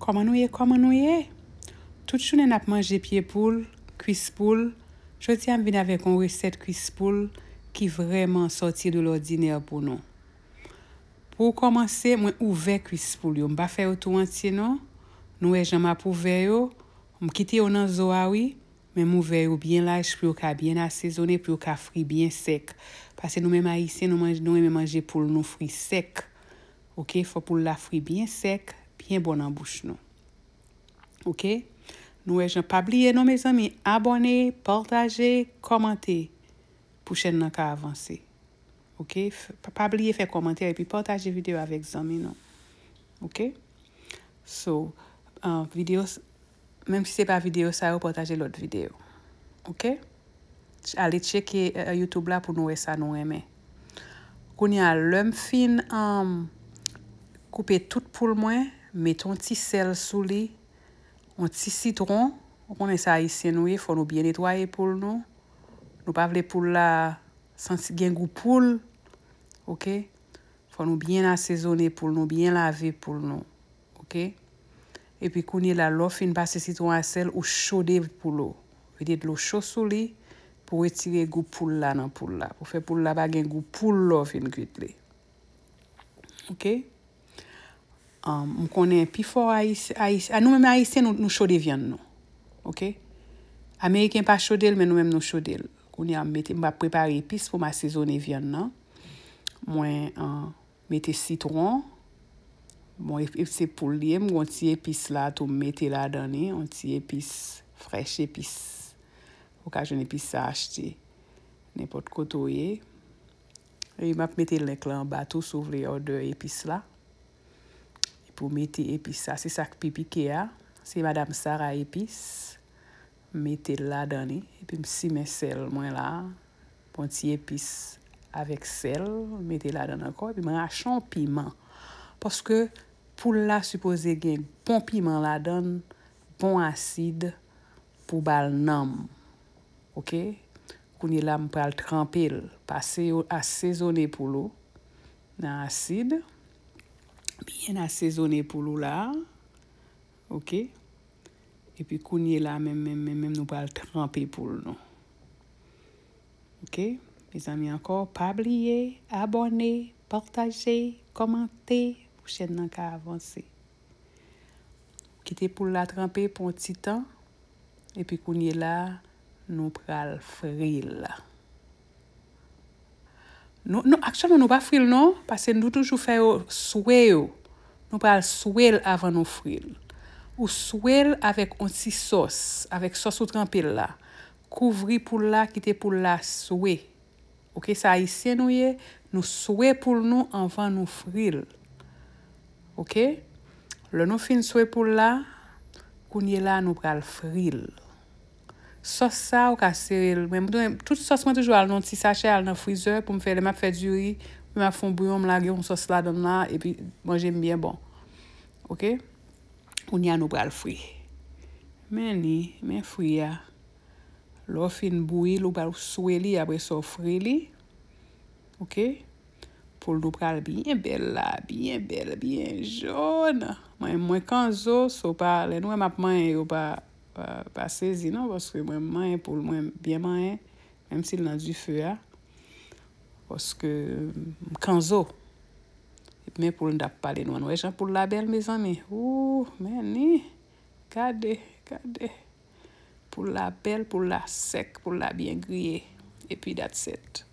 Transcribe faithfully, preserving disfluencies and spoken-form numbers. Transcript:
Kòman nou ye? Kòman nou ye? Tout jounen n ap manje pye poul, kwis poul. Jodi a m vin avèk yon resèt kwis poul ki vrèman sòti de lòdinè pou nou. Pou kòmanse, mwen ouvè kwis poul yo. M pa fè yo tou antye non. Nou wè jan m ap ouvè yo. M kite yo nan zo a wi. Men m ouvè yo byen laj pou yo ka byen asezone, pou yo ka fri byen sèk. Paske nou menm Ayisyen, nou manje, nou renmen manje poul nou fri sèk. Oke, fò poul la fri byen sèk, byen bon nan bouch nou. Oke? Nou wè jan, pa bliye non mezanmi, abòne, pataje, kòmante pou chèn nan ka avanse. Oke? Pa bliye fè kòmantè epi pataje videyo avèk zanmi nou. Oke? So, uh, videyo, menm si se pa videyo sa yo, pataje lòt videyo. Oke? Ale tcheke uh, YouTube la pou nou wè sa nou renmen. Kounye a, lè m fin um, koupe tout poul mwen, mete yon ti sèl sou li, yon ti sitwon. Ou konnen sa ayisyen nou ye, fò nou byen netwaye poul nou. Nou pa vle poul la santi gen gou poul. Oke? Fò nou byen asezone poul nou, byen lave poul nou. Oke? Epi kounye la, lè w fin pase sitwon a sèl, ou chode poul ou. Vide dlo cho sou li pou retire gou poul la nan poul la. Pou fè poul la pa gen gou poul lè w fin kwit li. Oke? Um, m konnen pifò Ayisyen, Ayisyen, nou menm Ayisyen, nou, nou chode vyann nou. Oke? Ameriken pa chode l, men nou menm nou chode l. Kounye a, m mete, m ap prepare epis pou m asezone vyann nan. Mwen uh, mete sitwon. Bon, e, e, se poul li ye, m gon ti epis la tou, m mete ladan li. Yon ti epis, frèch epis. Ou ka jwenn epis sa achte nenpòt kote w ye. E m ap mete link la anba tou si w vle order epis la. Epi w mete epis sa, se sa k pi pike a. Se Madam Sarah Epis. M mete l ladan li. Epi m simen sèl mwen la. Bon ti epis avèk sèl. M mete ladan ankò. Epi m rache yon piman. Paske poul la sipoze gen bon piman ladan, bon asid pou ba l nanm. Oke? Kounye la, m pral tranpe l. Pase yo asezone poul ou nan asid. Byen asezone poul ou la. Oke? Epi kounye la, menm, menm, menm, menm, nou pral tranpe poul nou. Oke? Mezanmi ankò, pa bliye, abòne, pataje, kòmante pou chèn nan ka avanse. Kite poul la tranpe pou yon ti tan. Epi kounye la, nou pral fri l. Nou, nou, aktyèlman, nou pa fri l non, paske nou toujou fè yo swe yo. Nou pral swe l avan nou fri l. Ou swe l avèk yon ti sòs, avèk sòs ou tranpe l la. Kouvri poul la, kite poul la swe. Oke, sa ayisyen nou ye, nou swe poul nou anvan nou fri l. Oke? Lè nou fin swe poul la, kounye la nou pral fri l. Sòs sa, ou ka sere l. Men, mwen, tout sòs mwen toujou al nan ti sachè, al nan frizè pou m fè, lè m ap fè diri, lè m ap fè yon bouyon, m lage yon sòs ladan l la, epi manje m byen bon. Oke? Kounye a nou pral fri. Men li, men fri a. Lè w fin bouyi l, ou pral swe li, apre sa w fri li. Oke? Poul nou pral byen bèl la, byen bèl, byen jòn. Mwen, mwen kanzo, so pa, lè nou wè m ap manyen yo pa, pa, pa sezi non, paske mwen manyen poul mwen byen manyen, menm si l nan dife a. Paske m kanzo. Epi men poul n t ap pale nou an. Nou wè jan poul la bèl, mezanmi. Ooh, men ni. Gade, gade. Poul la bèl, poul la sèk, poul la byen griye. Epi that's it.